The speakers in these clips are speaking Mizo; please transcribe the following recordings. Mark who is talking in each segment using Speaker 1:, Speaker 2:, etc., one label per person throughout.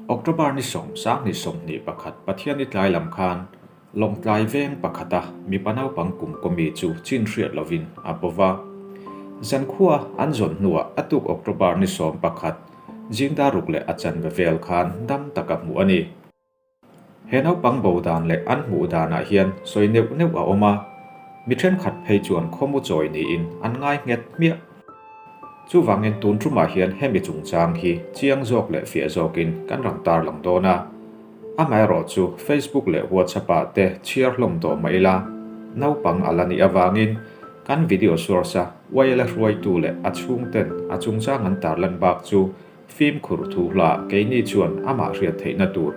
Speaker 1: October ni sawm sang ni 21 Pathianni tlai lam khan Lawngtlai veng pakhata mipa naupang kum kawmi chu chin hriat lovin a bo va. Zankhua an zawn hnuah a tuk October ni 11 zingdar ruk leh a chanve vel khan dam taka hmuh a ni. He naupang bo dan leh an hmuh danah hian sawi neuh neuh a awm a, mi thenkhat phei chuan khawmu chawi niin an ngai nghet hmiah. Chuvangin tun tumah hian hemi chungchang hi chiang zawk leh fiah zawkin kan rawn tarlang dawn a. Amaherawh chu Facebook leh WhatsApp ah te chhiar hlawm tawh mah ila, naupang a la nih avangin kan video source a YLA hruaitu leh a chhungten a chungchang an tarlan bak chu fimkhur thu hla keini chuan amah hriat theihna tur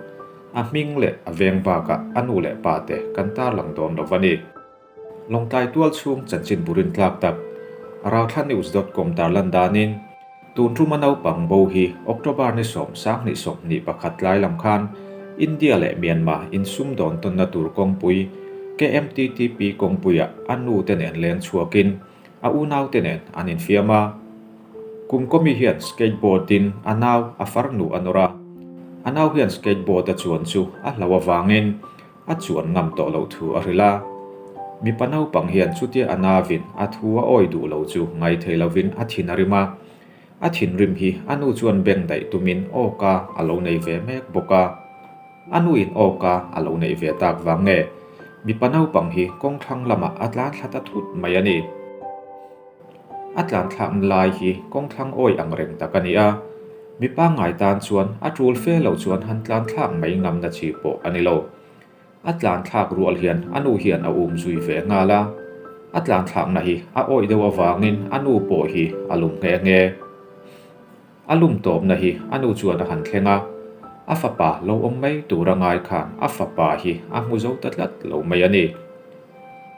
Speaker 1: a hming leh a veng bakah a nu leh pa te kan tarlang dawn lo va ni. Lawngtlai tual chhung chanchin burin tlak tak Rauthla News dot com tarlan danin tun ruma naupang bo hi October ni sawm sanghnih 21 tlai lam khan India leh Myanmar insum dawn tawnna tur kawngpui KMTTP kawngpuiah a nu te nen leng chhuakin a unau te nen an infiam a. Kum kawmi hian skateboard in a nau a farnu a nawr a, a nau hian skateboard a chuan chu a hlau avangin A chuan ngam tawh loh thu a hrilh a. Mipa naupang hian chutia a navin a thu a awi duh lo chu ngai thei lovin a thin a rim a. A thinrim hi a nu chuan beng daih tumin awka a lo nei ve mek bawk a. A nuin awka a lo neih ve tak vang nge mipa naupang hi kawng thlang lamah a tlan thla ta thut mai a ni. A tlan thlakna lai hi kawng thlang awi ang reng tak a ni a. Mi pangngai tan chuan a tul fe loh chuan han tlan thlak mai ngamna chi pawh a ni lo. A tlan thlak rual hian a nu hian a um zui ve nghal a. A tlan thlakna hi a awih deuh avangin a nu pawh hi a lum nghe nghe. A lum tawpna hi a nu chuan a han thleng a, a fapa lo awm mai tura ngai khan a fapa hi a hmu zo ta tlat lo mai a ni.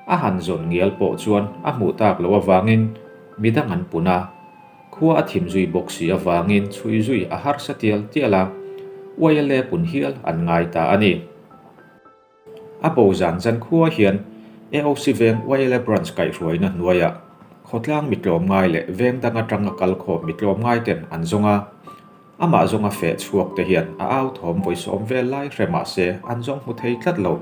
Speaker 1: A han zawn ngial pawh chuan a hmuh tak loh avangin midang an pun a. Khua a thim zui bawk si avangin chhui zui a harsa tial tial a, YLA pun hial an ngai ta a ni. A bo zan zan khua hian AOC veng YLA branch kaihhruaina hnuaiah khawtlang mitlawm ngai leh veng dang atanga kal khawm mitlawm ngai ten an zawng a. Amah zawnga feh chhuak te hian a au thawm vawi sawm vel lai hre mah se an zawng hmu thei tlat lo.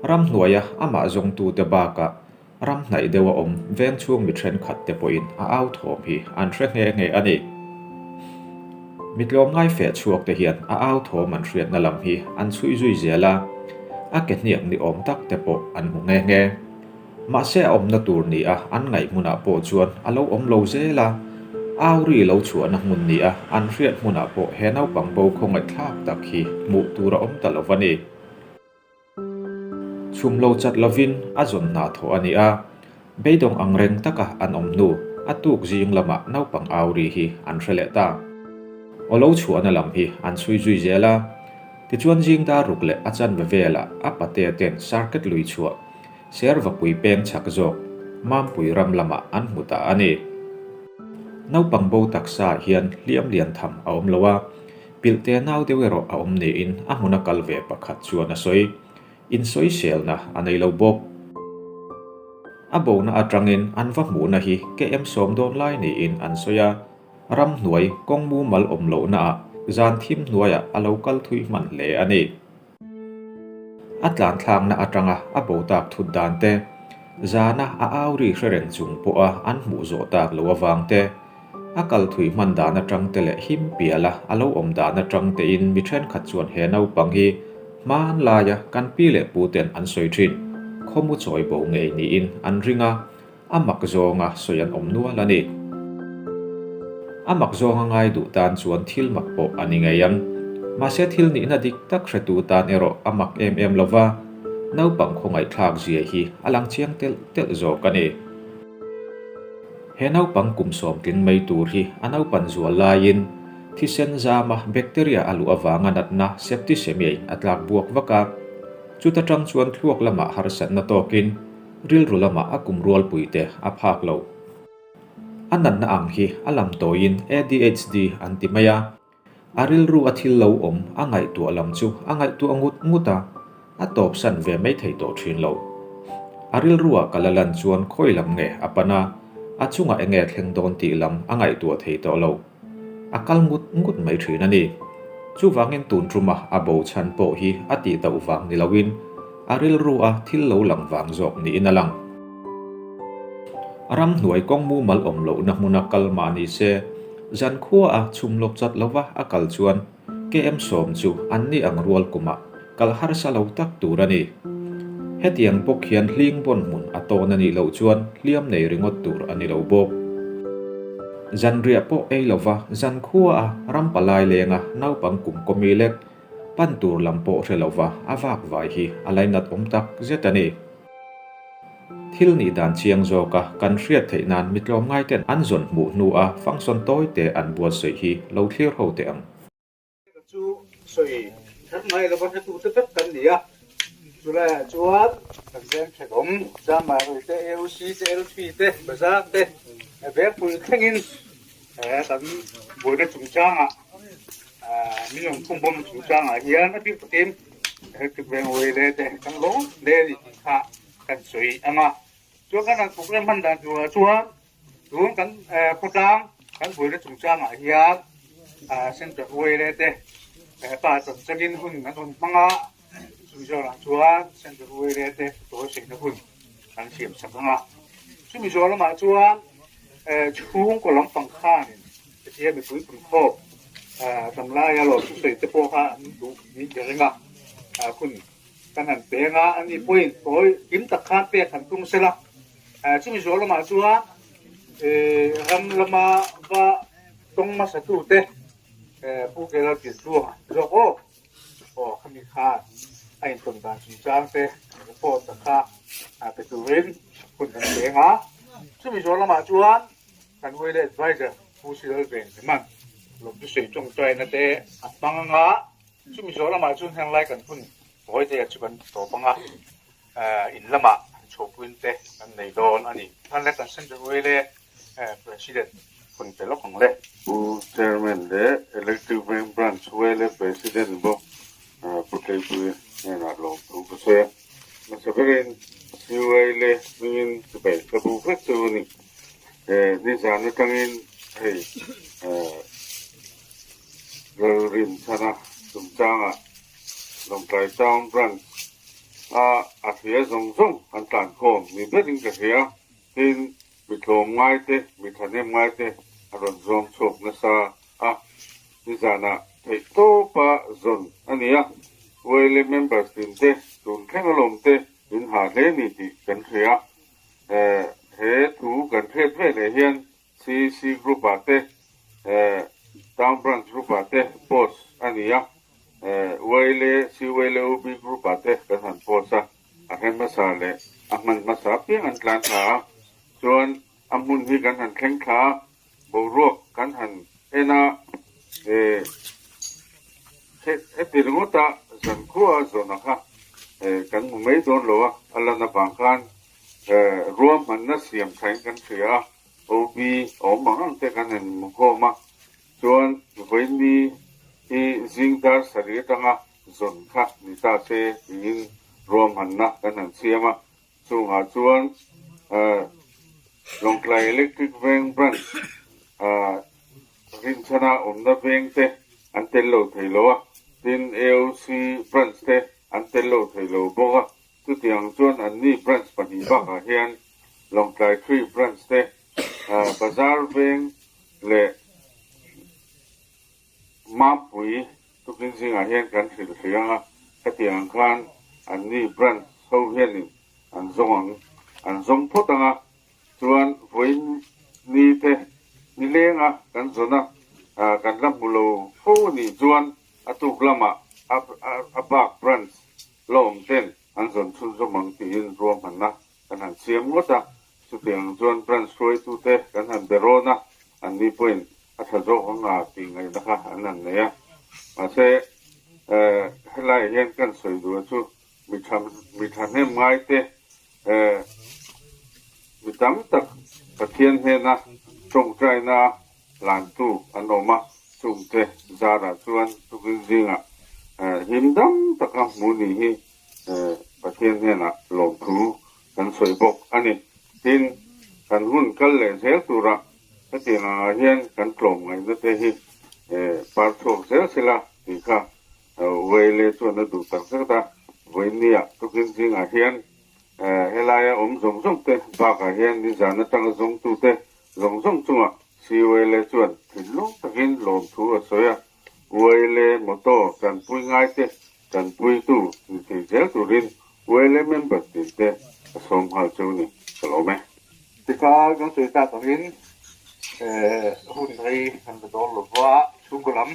Speaker 1: Ramhnuaia amah zawngtute bakah Ram hnaih deuh a awm veng chhung mi thenkhat te pawhin a au thawm hi an hre nghe nghe a ni. Mi tlawmngai feh chhuak te hian a au thawm an hriatna lam hi an chhui zui zel a, a ke hniak ni awm tak te pawh an hmu nghe nghe. Mahse a awmna tur ni a an ngaih hmunah pawh chuan a lo awm lo zel a, au ri lo chhuahna hmun ni a an hriat hmunah pawh he naupang bo khawngaihthlak tak hi hmuh tur a awm ta lo va ni. Chhum lo chat lovin a zawn hna thawh a ni a, beidawng ang reng taka an awm hnu a tuk zing lamah naupang au ri hi an hre leh ta. Aw lo chhuahna lam hi an chhui zui zel a, tichuan zing dar ruk leh a chanve velah a patea ten circuit lui chhuah Servapui peng chhak zawk Mampui ram lamah an hmu ta a ni. Naupang bo taksa ah hian hliam lian tham a awm lo a, Pilte nau deuh erawh a awm niin a hmuna kal ve pakhat chuan a sawi. Insawiselna a nei lo bawk. A bona atangin an va hmuhna hi KM sawm dawn lai niin an sawi a, ramhnuai kawng mumal awm lohnaah zan thim hnuaiah a lo kal thui hman hle a ni. A tlanthlakna atanga a bo tak thut dan te, zana a au ri hre reng chung pawha an hmuh zawh tak lo avang te, a kal thui hman dan atang te leh him piala a lo awm dan atang tein mi thenkhat chuan he naupang hi hmanlaia kan pi leh pu ten an sawi thin, khawmu chawi bo ngei niin an ring a. A mak zawnga sawi an awm nual a ni. A mak zawnga ngai duh tan chuan thil mak pawh a ni ngei ang. Mahse thil nihna dik tak hretu tan erawh a mak em em lo va, naupang khawngaihthlak zia hi a lang chiang telh telh zawk a ni. He naupang kum sawm tling mai tur hi a naupan zual laiin thisen zama bacteria a luh avanga natna septicemia in a tlak buak vak a, chuta tang chuan thluak lamah harsatna tawkin Rilru lamah a kum rualpuite a phak lo. A natna ang hi a lam tawiin ADHD an ti mai a. A rilru a thil lo awm a ngaihtuah lam chu a ngaihtuah ngut ngut a, a tawpsan ve mai thei tawh thin lo. A rilruah ka la lan chuan khawi lam nge a pan a, a chungah eng nge thleng dawn tih lam a ngaihtuah thei tawh lo. A kal ngut ngut mai thin a ni. Chuvangin tun tuma a bo chhan pawh hi a tih tauh vang ni loin a rilru a thil lo lang vang zawk niin a lang. Ramhnuai kawng mumal awm lohna hmuna kal mah ni se, zankhua a chhum lawk chat lova a kal chuan KM sawm chu an ni ang rual kumah kal harsa lo tak tur a ni. Hetiang bawk hian hling bawn hmun a tawn a nih loh chuan hliam nei ringawt tur a ni lo bawk. Zanriah pawh ei lova zankhua a ram palai lenga naupang kum kawmi lek pan tur lam pawh hre lova a vak vai hi a lainat awm tak zet a ni. Thil nih dan chiang zawka kan hriat theih nan mi tlawmngaiten an zawn hmuh hnua function tawi te an buatsaih hi lo thlir ho teh ang.
Speaker 2: Ka chu sawi kher mai lova hretute vek kan ni a, chulaiah chuan kan veng thenawm Zamari te, AOC te, LP te, Bazar te, Vengpui thlengin kan buaina chungchangah min rawn khum bawm chungchangah hian a bik takin Electric Veng Oile te kan lawm hle a ni tih kha kan sawi ang a. Chuan kan han program hman dan turah chuan Tun kan khawtlang kan buaina chungchangah hian Central Oil te pa chan changin hun an rawn hmang a, chumi zawrah chuan Central Oil te tawi saina hun an siam sak ang a. Chumi zawh lamah chuan chhungkaw lampang khanin hetia mipui punkhawp tam laia lawm thusawi te pawh kha an duh niin ka ring a, hun kan han peng a, ani pawhin tawi kim tak khan pek han tum sela. Chumi zawh lamah chuan ram lama va tawng hmasatute Pu Gerald Piantluanga zawk aw aw khami khan a intawn dan chungchang te report a kha pe turin hun kan peng a. Chumi zawh lamah chuan kan Wele Advisor Pu Silal Vengzema'n lawmthusawi tawngtaina te a hmang ang a, chumi zawh lamah chuan heng lai kan hun Vawitea chu kan tawp ang a. In lamah chhuahpuin te kan nei dawn a ni. Khan le kan Central Oil President hun pe lawk ang le.
Speaker 3: Pu Chairman leh Electric Veng Branch Oil President bawk Pu Tleipui hnenah lawmthu ka sawi a. Hmasa berin CUL hmingin chibai ka bu vek chu a ni. Nizan atangin hei Lalrinchhana chungchangah Lawngtlai Town Branch a a hria zawng zawng an tlan khawm ni berin ka hria. Tin, mi tlawm ngai te, mi thahnem ngai te a rawn zawng chhuak nasa a, nizanah theih tawpa zawn a ni a. YLA members tin te, tun thleng alawm te in ha hle ni tih kan hria. He thu kan hriat veleh hian CEC Group ah te, Town Branch Group ah te post a ni a, YLA, CYLOB Group ah te kan han post a, a hre hmasa leh a hman hmasa apiang an tlan thla a, chuan a hmun hi kan han thleng thla a, boruak kan han en a, heti ringawta zankhua zawna kha kan hmu mai dawn lo a, a lan avang khan ruahmanna siam thain kan hria a. OB awm ang ang te kan han inhmukhawm a, chuan vawiinni hi zing dar sarih atanga zawn kha ni ta se tiin ruahmanna kan han siam a, chungah chuan Lawngtlai Electric Veng Branch rinchhana awmna veng te an tel lo thei lo a, tin AOC Branch te an tel lo thei lo bawk a. Chutiang chuan anni branch pahnih bakah hian Lawngtlai Three branch te, Bazar Veng leh Mampui tukin zingah hian kan hrilh hrih ang a, hetiang ang khan anni branch ho hianin an zawng ang, an zawng phawt ang a, chuan vawiin ni te nilenga kan zawn a, kan la hmu lo fo anih chuan a tuk lamah a bak branch Lawm ten an zawn chhunzawm ang tiin ruahmanna kan han siam ngawt a, chutiang chuan branch hruaitute kan han be rawn a, anni pawhin a tha zawk ang a tih ngaihna kha an han nei a. Mahse, helaiah hian kan sawi duh chu mi tha mi thahnem ngaite mi tam tak Pathian hnena tawngtaina Hlantu an awm a, chungte zarah chuan tukin zingah him dam taka hmu ni hi Pathian hnenah lawmthu kan sawi bawk a ni. Tin, kan hun kal leh zel turah hetiang angah hian kan tlawm ngaihna te hi par chhuak zel sela. tih kha Wele chuan a duh tak zet a. Vawinia tukin zingah hian helaia awm zawng zawng te bakah hian nizan atanga zawngtute zawng zawng chungah CULA chuan thinlung takin lawmthu a sawi a. Wele motor tanpui ngaite tanpuitu ni thei zel turin Wele member tinte a sawm nghal cheu ni ka lawm e.
Speaker 2: Tikha kan sawi tak angin hun rei kan la dawn lo va, chhungkaw lam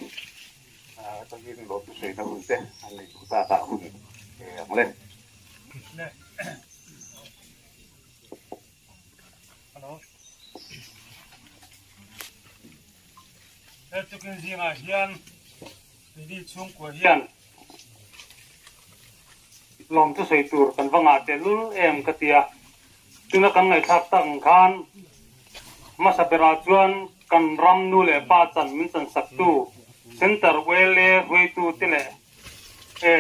Speaker 2: atangin lawmtu sawina hun te an nei duh tak ah hun ang le.
Speaker 4: He tukin zingah hian Lily chhungkua hian lawmthu sawi tur kan va ngah tehlul em ka ti a, tuna kan ngaihthlak tak ang khan hmasa berah chuan kan ram nu leh pa chan min chan saktu Centre YLA hruaitu te leh e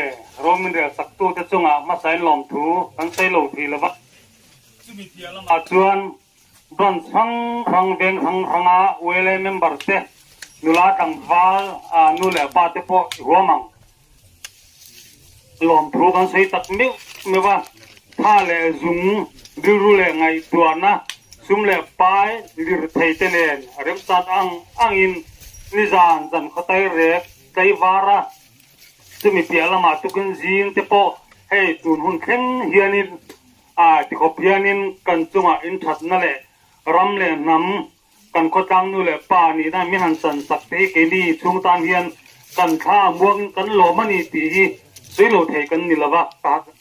Speaker 4: ro min rel saktu te chungah hmasain lawmthu kan sawi lo thei lova, chumi piah lamah chuan Branch hrang hrang, veng hrang hranga YLA member te, nula tlangval, nu leh pa te pawh i huam ang. Lawmthu kan sawi tak meuh meuh a, tha leh zung, rilru leh ngaihtuahna, sum leh pai lirthei te nen remchan ang angin nizan zan khawtai rek tlaivar a, chumi piah lamah tukin zing te pawh hei tun hun thleng hianin A tikhawp hianin kan chungah inthatna leh ram leh hnam, kan khawtlang nu leh pa nihna min han chan sak te hi keini chhung tan hian kan thla a muangin kan lawm a ni tih hi sawi lo thei kan ni lova,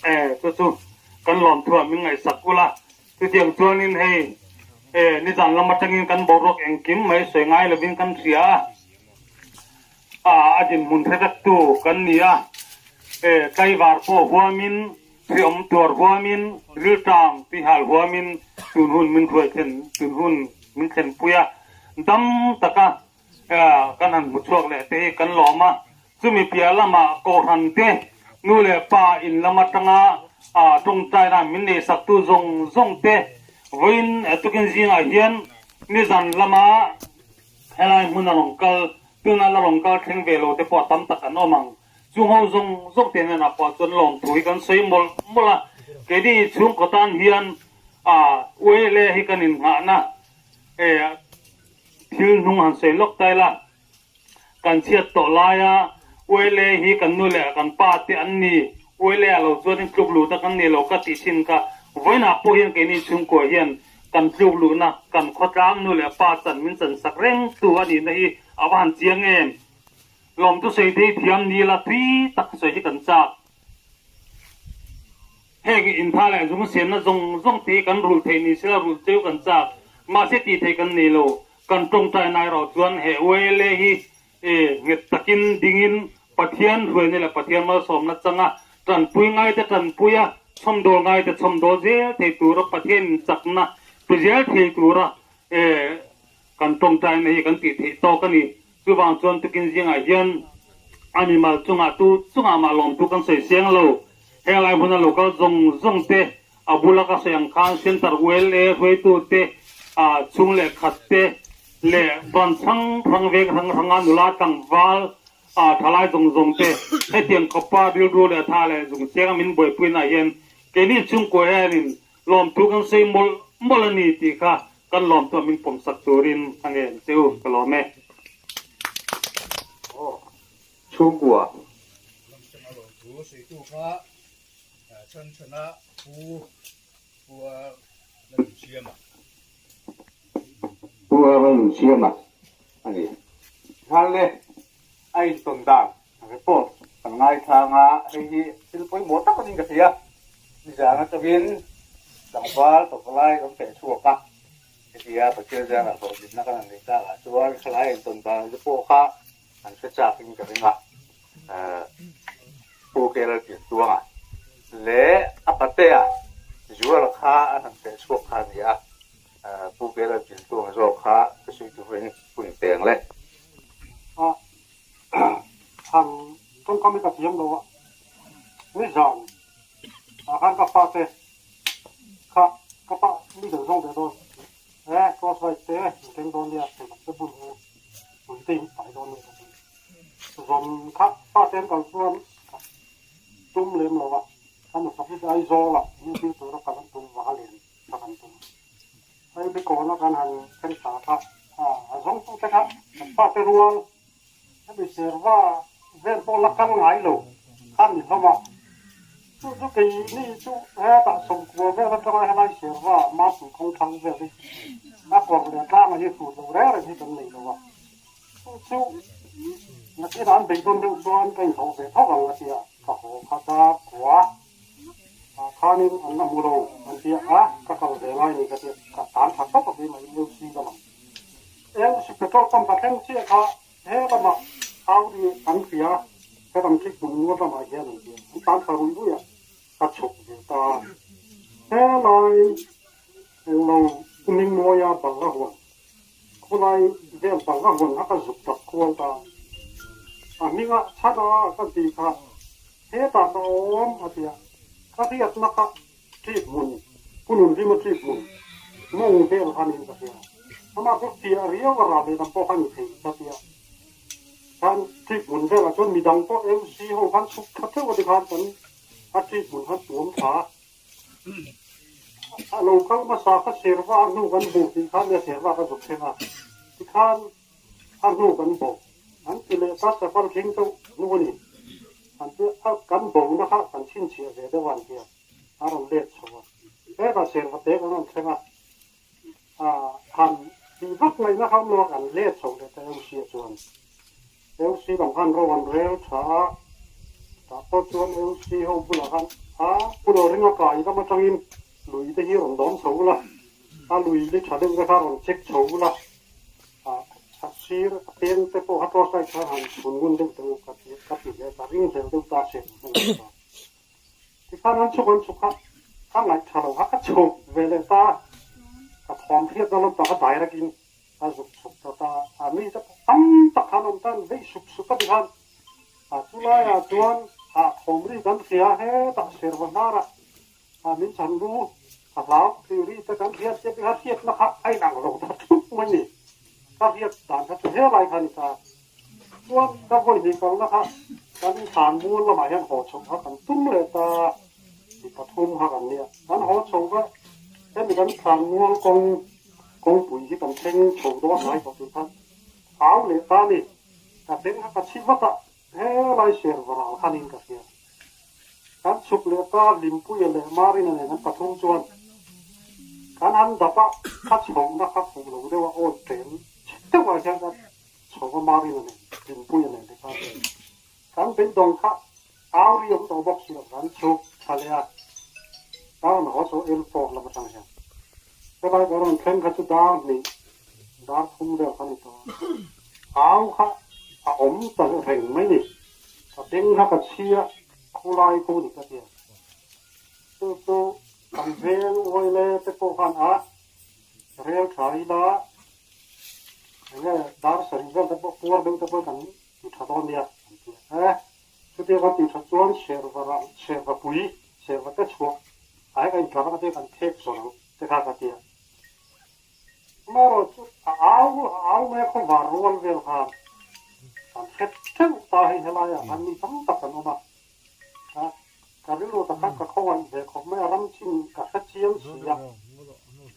Speaker 4: e chu chu kan lawm thuah min ngaihsak ula. Chutiang chuanin hei e nizan lam atangin kan boruak engkim mai sawi ngai lovin kan hria a, a a dinhmun hre vektu kan ni a, e tlaivar pawh huamin Hriam tuar huamin, riltang tihal huamin tun hun min hruai thlen, tun hun min thlenpui a, dam taka kan han hmu chhuak leh te hi kan lawm a. Chumi piah lamah Kohhran te, nu leh pa in lam atanga tawngtaina min neihsaktu zawng zawng te vawiin tukin zingah hian nizan lama helai hmuna rawn kal, tuna la rawn kal thleng ve lo te pawh tam tak an awm ang. Chung ho zawng zawng te hnenah pawh chuan lawmthu hi kan sawi mawlh mawlh a, keini chhungkaw tan hian ULA hi kan innghahna thil hnung han sawi lawk ta ila, kan chhiat tawh laia ULA hi kan nu leh kan pa te an ni, ULA ah lo chuan in tluk luhna kan nei lo ka tih thin kha, vawiinah pawh hian keini chhungkua hian kan tluk luhna kan khawtlang nu leh pa chan min chan sak reng tu a nihna hi a va han chiang em? Lawmtu sawi thei thiam ni la tui tak sawi hi kan chak. Heng intha leh zung siamna zawng zawng te hi kan rulh theih ni sela rulh cheu kan chak. Mahse tih theih kan nei lo. Kan tawngtai na erawh chuan he YLA hi nghet takin dingin Pathian hruaina leh Pathian malsawmna changa tanpui ngaite tanpui a, chhawmdawl ngaite chhawmdawl zel thei tura Pathian inchakna pe zel thei tura kan tawngtaina hi kan tih theih tawk a ni. Chuvang chuan tukin zingah hian a mimal chungah tu chungah mah lawmthu kan sawi siang lo. Heng lai hmuna local zawng zawng te, a bula ka sawi ang khan Centre ULA hruaitu te, chhung leh khat te leh branch hrang hrang veng hrang hranga nula tlangval thalai zawng zawng te hetiang khawpa rilru leh tha leh zung chianga min buaipuinaah hian keini chhungkua hianin lawmthu kan sawi mawlh mawlh a ni tih kha Kan lawm chuan min pawmsak turin a ngen che u, ka lawm e.
Speaker 2: Aw, chhungkua. Lamchanga lawmthu sawitu kha chhan chhana pu pu a la nunsiama. Pu a la nunsiama a ni. Nghal le, a intawn dan report kan ngaithlang a, hei hi thil pawimawh tak anin ka thei a, nizan atangin tlangval tawpalai kan feh chhuak a, hetia Pathian zangah hlawhtlinna kan han nei takah chuan thalai intawn dan te pawh kha an hre chakin ka ring a, Pu Kerala Piantuanga leh a patea Zuala kha an han feh chhuak kha a ni a, Pu Kerala Piantuanga zawk kha ka sawi turin hun peng le.
Speaker 4: Han tawngkam hi ka thiam lo a, nizan ah khan ka fate kha ka pa mi deuh zawng ve dawn e cross light te in keng dawn nia thei lam te bun u pui te in pai dawn nia ka ti zawm kha.
Speaker 5: Fate an kal chuan ka tum lem lo a, ka nupa hi Aizawla duty tura kal an tum vang a len kha kan tum. Aili kawna kan han then thla kha a zawngtute kha kan fate rual hemi serva vel pawh la kal ngai lo kha ni hlawm a. Chu chu keini chu hetah sawmkua vel atanga helai serva Mapui kawngthlang vel hi a kawr leh tlangah hi hrut lo reng reng hi kan nei lo a. Chu chu nakinah an beidawn deuh chuan ka inhlawh ve tho ang a ti a, ka haw kha dar kua ah khanin an la hmu lo an ti a, ka kal ve ngai ni ka ti a, ka tan tha tawp a keimah in LC lamah. LC petrol pump a thleng chiah kha he lamah Audi an hria, he lam khi hmun mual lamah hian an ti a, an tan tha rui rui a, ka chhuk ve ta. Helai englo Kumingmawia bang a huan Khawlai vel bang a hawn a ka zuk tak kual ta. A hminga chhan a ka ti kha hetah ka awm a ti a, ka hriatna kha trip hmun, Pu Nunhlima trip hmun mawng vel hanin ka hria. Amah chu fiah riau a rah lehlam pawh kha ni thei ka ti a. Khan trip hmun velah chuan midang pawh MC ho khan chhuk tha theuh a ti khan kan a trip hmun khan tuam tha a. A lo kal hmasa kha serva a hnu kan hmuh tih khan nia serva ka zuk thleng a, tikhan a hnu kan bo an ti leh ta chapal thing chauh hnu a ni an ti a, kan bona kha kan chhinchhiah ve deuh a an ti a, a rawn let chho a, hetah serva te kan rawn thleng a, han tih vak ngaihna kha awm lo a, kan let chho leh ta Eusia chuan. Eusi lam khan ro an rel tha a, tah pawh chuan Eusi ho bulah khan a pu lo ring a kai lam atangin lui te hi rawn dawm chho ula, a lui li tha deuh te kha rawn check chho ula, a sir a peng te pawh kha torchlight khan han chhun ngun deuh teh u ka ti ka ti leh ta ring hlel deuh ta se Tikhan an chhuk an chhuk kha ka ngaih tha lo kha ka chhuk ve leh ta a, ka thawm hriat na lampang kha direct in ka zuk chhuk ta ta a, mi te pawh tam tak khan awm ta an vei sup sup a tikhan a chulai ah chuan ah thawm ri kan hria hetah serva hnar ah ah min chhan lu ka hlau tih ri te kan hriat chiah tikhan hriatna kha a inang lo ta thup mai ni, ka hriat dan kha chu helai kha a ni ta. Chuan ka vawi hnih kalna kha kan thlan mual lamah hian haw chhoh kha kan tum leh ta mi pathum kha kan nia. Kan haw chho va, hemi kan thlan mual kawng kawngpui hi kan thleng chho dawn hnai tawh tih khan au leh ta ni. Ka beng kha ka chhi vat a, helai ser varal khanin ka hria. Kan chhuk leh ta Limpuia leh Marina nen an pathum chuan kan han dap a, ka chhohna kha fuh lo deuh a awi tel chhe deuhah hian ka Chhova Marina nen Rinpuia nen te khan kan beidawng kha au ri awm tawh bawk si lo kan chhuk tha leh a, ka rawn haw chho L4 lam atang hian helai ka rawn thleng kha chu dar hnih dar thum vel kha ni tawh a, au kha a awm ta reng mai ni, ka beng kha ka chhia khulai khu ni ka ti a, chu chu kan veng uaile te pawh khan a rel tha ila. Enge dar sarih vel te pawh puar deuh te pawh kan ti tha dawn nia an ti a. E, chutia kan tih that chuan serva rang, serva pui, serva te chhuah ai ka intlar anga te kan phek zawr ang te kha ka ti a. Amaherawhchu a au a au mai a khawvar rual vel khan kan hre theuh ta hei helaiah khan mi tam tak kan awm a. A, ka rilru takah ka khawngaih ve khawp mai a, ram chin ka hre chiang si a.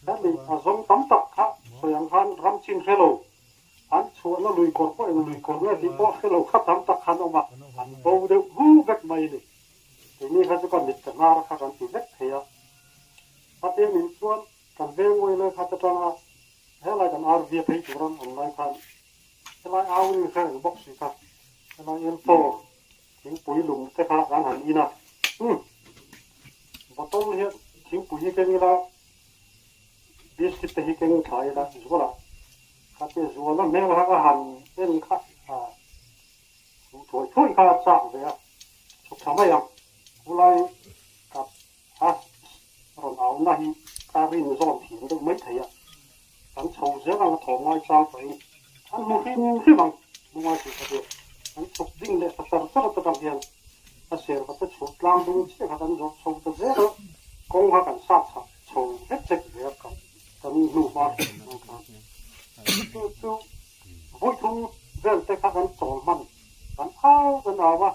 Speaker 5: Hemi a zawng tam tak kha sawi ang khan ram chin hre lo, an chhuahna lui kawr pawh eng lui kawr nge tih pawh hre lo kha tam tak khan awm a, an bo deuh hu vek mai a ni. Keini kha chu ka mit ka hnar kha kan ti vek thei a. Khatia min chuan kan veng uai lai kha ta tanga helai kan RV a phei tur an awm lai khan helai au ring hre reng bawk si kha helai L4 Thingpui lum te kha kan han in a, umm bottle hian thingpui hi keng ila, biscuit te hi keng thla ila zual a, kha te zual a hmel kha ka han en kha ah hmuh thuai thuai kha a chak ve a, chhuk tha mai ang, khulai ka a rawn au na hi ka rin zawn thiam deuh mai thei a, kan chho zel ang a thawm ngai chang pahin an hmu hrim hrim ang lungai tih kha chu an chhuk ding leh ta char char ta tang hian a serva te chhuah tlang dung chiah kha kan zawh chho ta zel a, kawng kha kan sat chhah chho vek vek ve a kan kan hnu hma hrim ang khan chu chu vawi thum vel te kha kan chawl hman kan au kan au a.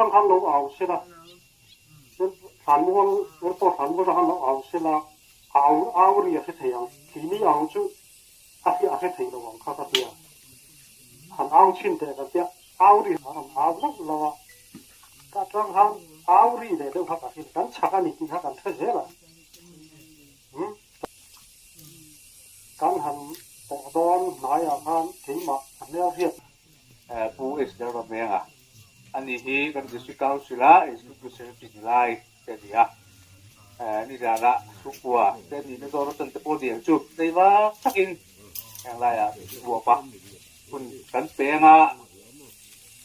Speaker 5: atang khan lo au sela, thlanmual, airport thlanmual atang khan lo au sela, a au au ri a hre thei ang, keini au chu a hria a hre thei lo ang kha ka tia. Han au chhin teh kan tia, au ri a rawn au lauh lauh a, ka atang khan au ri leh deuh kha ka hria, kan chhak a ni tih kha kan hre zel a. Umm kan han pawh dawn hnaiah khan keimah a hmel hriat.
Speaker 2: Pu Esther Ramenga a ni hi kan District Council-a Executive Secretary ni lai te a ni a, nizanah chhungkua te a nihna zawn atan te pawh ni ang chu tleiva takin heng laiah buap a hun kan peng a,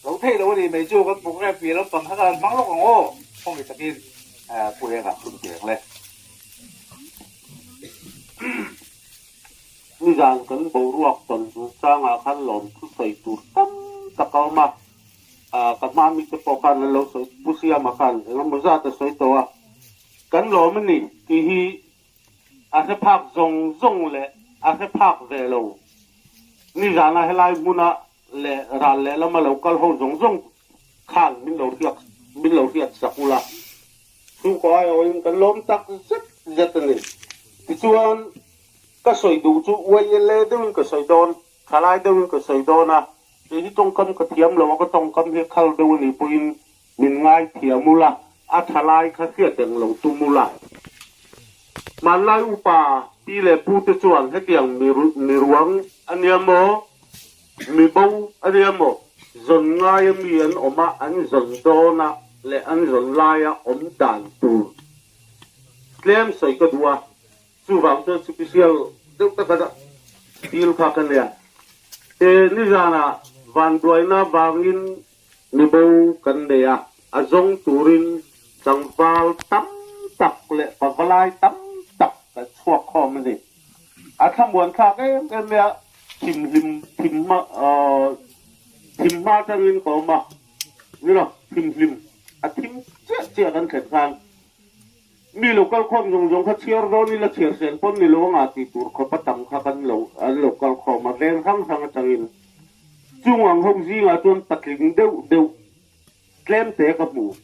Speaker 2: lo theih lo a ni mai chu kan program piah lampang kha ka han hmang lawk ang aw khawngaih takin Pu Enga hun peng le.
Speaker 6: Nizan kan boruak tawn chungchangah khan lawm thusawi tur tam tak a awm a, ka hma mite pawh khan an lo sawi, Pu Siama khan engemaw zat a sawi tawh a, kan lawm a ni tih hi a hre phak zawng zawng leh a hre phak ve lo. Nizana helai hmuna leh ral lehlama lo kal ho zawng zawng khan min lo hriak min lo hriat sak ula, chhungkaw aiawhin kan lawm tak zet zet a ni. Tichuan, ka sawi duh chu YLA deuhin ka sawi dawn, thalai deuhin ka sawi dawn a, kei hi tawngkam ka thiam lo a, ka tawngkam hi khal deuh a nih pawhin min ngaithiam ula, a thalai kha hriat eng lo tum ula. Hmanlai upa pi leh pu te chuan hetiang mi ruang a nia maw, mi bo a nia maw, zawn ngaia mi an awm a, an zawn dawn a leh an zawn laia awm dan tur tlem sawi ka duh a, chuvang chuan special deuh taka dil kha ka nia. He nizanah vanduaina vangin Mi bo kan nei a, a zawng turin tlangval tam tak leh pavalai tam tak kan chhuak khawm a ni. A thlamuan thlak em em mai a, thimhlim thim hma thim hma atangin ka awm a, ni lo, thimhlim a thim chiah chiah kan thlen khan mi lo kal khawm zawng zawng kha chhiar dawn ila chhiar sen pawn ni lo anga tih tur khawp a tam kha kan lo an lo kal khawm a, veng hrang hrang atangin. Chung ang ho zingah chuan patling deuh deuh tlem te ka hmu.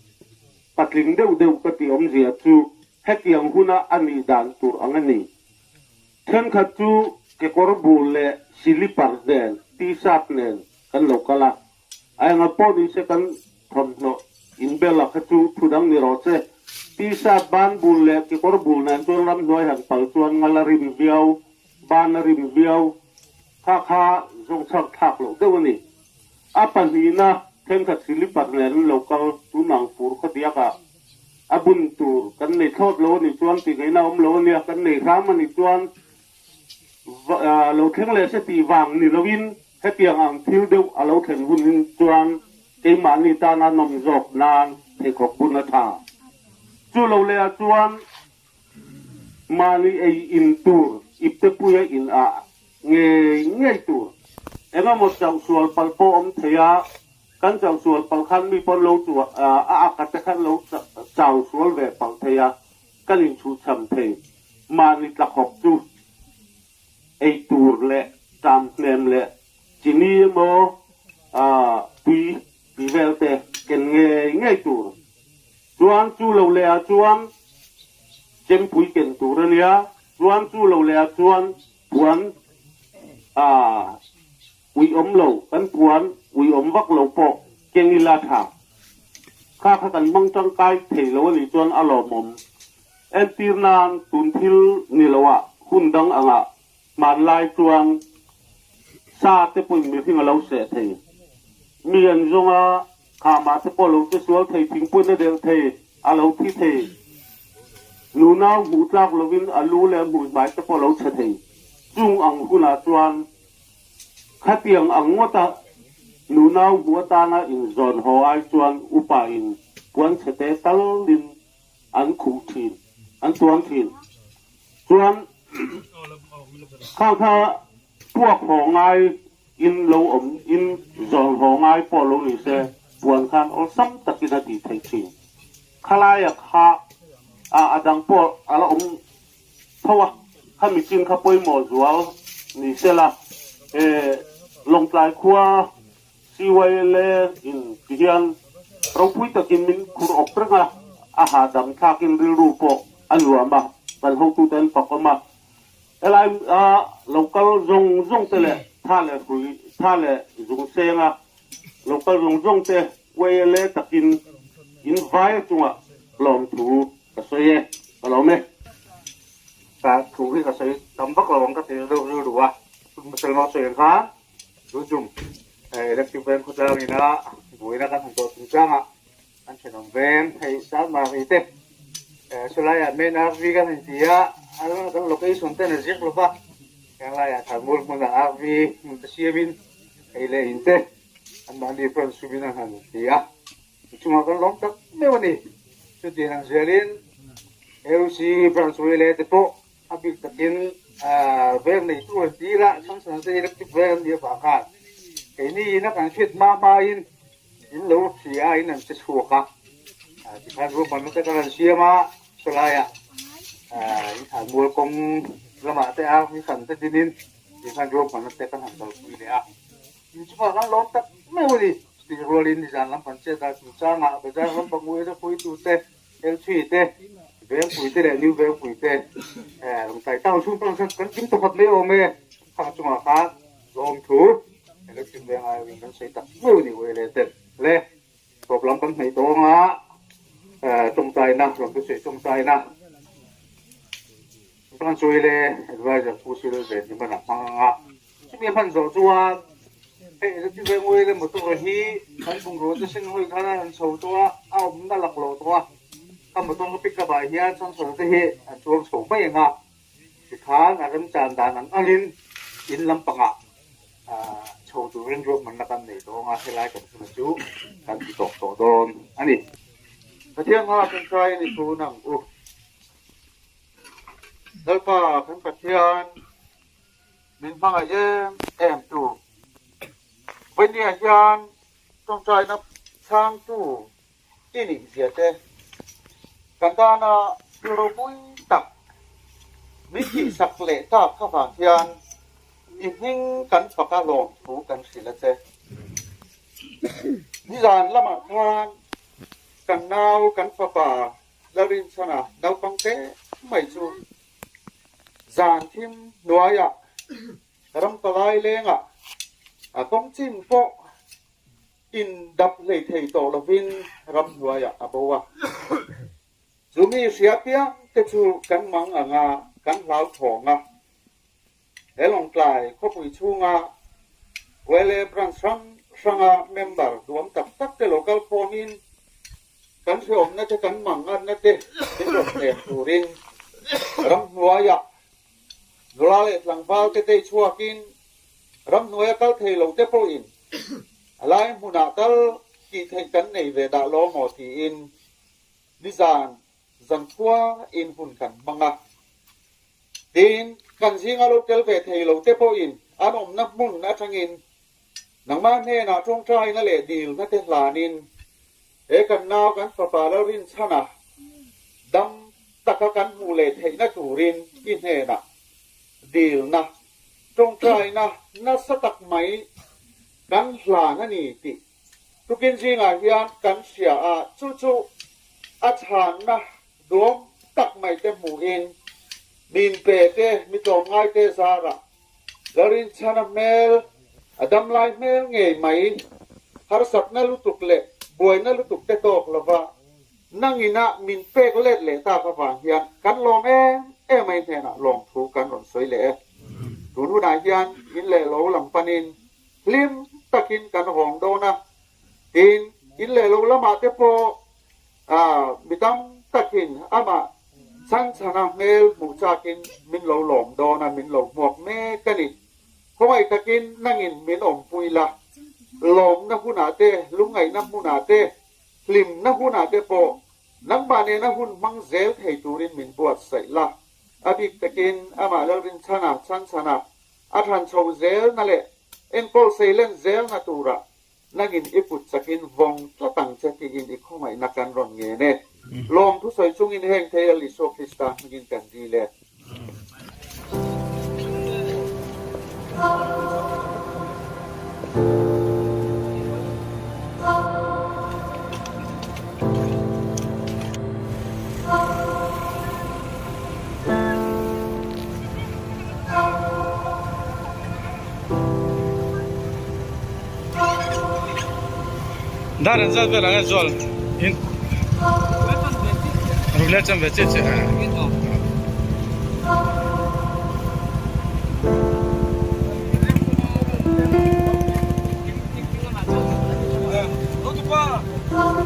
Speaker 6: Patling deuh deuh ka tih awmzia chu hetiang huna a nih dan tur ang a ni. Thenkhat chu kekawr bul leh silipar nen, t-shirt nen kan lo kal a. A enga pawh ni se kan thawmhnaw inbel a kha chu thu dang ni rawh se. T-shirt ban bul leh kekawr bul nen chuan ramhnuai han pal chuan ngal a rim viau, ban a rim viau. Kha kha zawngchhak thlak loh deuh a ni. A pahnihna thenkhat silipar nen an lo kal tunang fur khawdiakah a bun tur kan nei thlawt lo a nih chuan tihngaihnaa awm lo a nia, kan nei hram a nih chuan lo thleng leh se tih vang ni loin hetiang ang thil deuh a lo thlen hun hin chuan keimahni tana nawm zawk nan pheikhawk bun a tha. Chu lo lehah chuan Mahni ei in tur iptepuia in ah ngei ngei tur. Engemaw chauh sual palh pawh awm thei a, kan chauh sual palh khan mi pawn lo chu a ak a te khan lo chau sual ve palh thei a, kan inchhuhchham thei. Mahni tlakhawp chu ei tur leh ṭam hnem leh chini emaw tui tih vel te ken ngei ngei tur. Chuan chu lo leh ah chuan chempui ken tur a nia, chuan chu lo leh ah chuan puan ui awm lo, kan puan ui awm vak lo pawh keng ila tha. Kha kha kan hmang tangkai thei lo a nih chuan a lawmawm. Entir nan tun thil ni lo ah hun dang angah hmanlai chuan sa te pawhin mihring a lo seh thei. Mi an zawng a, khamah te pawh lo che sual thei, thingpuina delh thei, a lo thi thei. Nunau hmuh tlak lovin a lu leh a hmui hmai te pawh a lo chhe thei. Chung ang hunah chuan Khatiang ang ngawta nunau hmu atana inzawn haw ai chuan upa in puan chhete talin an khuh thin, an tuam thin. Chuan khang kha puak haw ngai in lo awm in zawn haw ngai pawh lo ni se puan khan awlsam takin a tih theih thin. Khalaia kha a a dang pawh a la awm tho a, khami chin kha pawimawh zual ni se la, he Lawngtlai khua CYLA in ti hian. Ropui takin min khur awk reng a, a hahdam thlakin rilru pawh a nuam a, kan hotute an fakawm a. Helai lo kal zawng zawng te leh tha leh hrui, tha leh zung senga lo kal zawng zawng te YLA takin in vai chungah lawmthu ka sawi e, ka lawm e.
Speaker 2: Ka thu hi ka sawi tam vak lo ang ka ti deuh rilru a, Musalma sawi ang kha Tujum Electric Veng khawtlang ina buaina kan han tawh chungchangah an thenawm veng hei Salmari te chulaiah main RV kan han ti a, kan location ten a ziak lova, henglaiah Thalmul hmunah RV hmun te siamin ei leh in te anmahni branch sumin an han ti a, chungah kan lawm tak meuh a ni. Chutiang ang zelin AOC branch Wele te pawh A bik takin veng neitu an ti ila, chhangchhan te electric veng an nih avang khan keini ina kan hriat hma hmain in lo hria a, in an che chhuak a, tikhan ruahmanna te kan han siam a, sawlaiah in thlan mual kawng lamah te a ni hran te dinin tikhan ruahmanna te kan han kalpui leh a, in chungah kan lawm tak meuh a ni. Chutih rualin nizan lam kan chet a, chungchangah bazar lampang uaina hruaitute Elchhi te, Vengpui te leh New Vengpui te Lawngtlai town chhung pawh khan kan kim tawkhat mai awm e. Khang chungah khan lawmthu Electric Veng aiawin kan sawi tak meuh a ni Uele ten le tawp lam kan hnaih tawh anga tawngtaina lawmthu sawi tawngtaina Branch Uele Advisor Pu Sil Venhimana hmang anga Chumi a hman zawh chuan hei Electric Veng Uele motor hi kan bungraw te sen hawi khan a rawn chho tawh a, a awmna laklawh tawh a, ka motor ka pick up ah hian chhangchhawn te hi an chuang chho mai ang a, tikhan a remchan dan ang angin in lampangah chho turin ruahmanna kan nei tawh ang a, helai kan huna chu kan ti tawk tawh dawn a ni.
Speaker 3: Pathian hma tawngtai a ni thun ang u. Lalpa kan Pathian. Min hmangaih em em tu. Vawihnia hian tawngtaina chhangtu i nih zia te, kan tana thil ropui tak min tihsak leh tak avang hian i hming kan fak a lawm thu kan hrilh a che. Nizan lamah khan kan nau kan fapa Lalrinchhana naupang te mai chu Zan thim hnuaiah ram palai lengah a kawng chin pawh in dap hlei thei tawh lovin ram hnuaiah a bo a. Chu mi hria piang te chu kan mang anga kan hlau thawng a. He Lawngtlai khawpui chhunga YLA branch hrang hranga member duam tak tak te lo kal khawmin Kan hreawmna te kan manganna te min rawn hnem turin ramhnuaiah nula leh tlangval te tei chhuakin ramhnuaia kal thei lo te pawhin a lai hmunah kal tih theih kan nei ve dah lo maw tiin nizan zankhua in hun kan hmang a. Tin, kan zinga lo tel ve thei lo te pawhin an awmna hmun atangin Nangmah hnenah tawngtaina leh dilna te hlanin he kan nau kan fapa Lalrinchhana dam taka kan hmuh leh theihna turin i hnenah dilna, tawngtaina nasa tak mai kan hlan a ni tih tukin zingah hian kan hria a, chu chu a chhanna duam tak mai te hmuhin min pe te, mi tlawmngai te zarah Lalrinchhana hmel, a damlai hmel ngei mai, harsatna lutuk leh buaina lutuk te tawk lova nangina min pek let leh tak avang hian kan lawm em em a, i hnenah lawmthu kan rawn sawi leh e. Tun hunah hian in leh lo lam panin hlim takin kan hawng dawn a, tin in leh lo lamah te pawh Mi tam takin amah chhanchhana hmel hmuh chakin min lo lawm dawn a, min lo hmuak mek a ni. Khawngaih takin nangin min awmpui la, lawmna hunah te, lungngaihna hmunah te, hlimna hunah te pawh nangmah nena hun hmang zel thei turin min buatsaih la. A bik takin amah Lalrinchhana chhanchhana a thlan chho zelna leh enkawl seilen zelna turah Nangin i kut chakin vawng tlat ang che tiin i khawngaihna kan rawn ngen e. Lawm thusawi chungin heng thei a Isua Krista hmingin kan dil e.
Speaker 7: Dar an zat vel ang e zual in ruk leh chan ve chiah chiah a.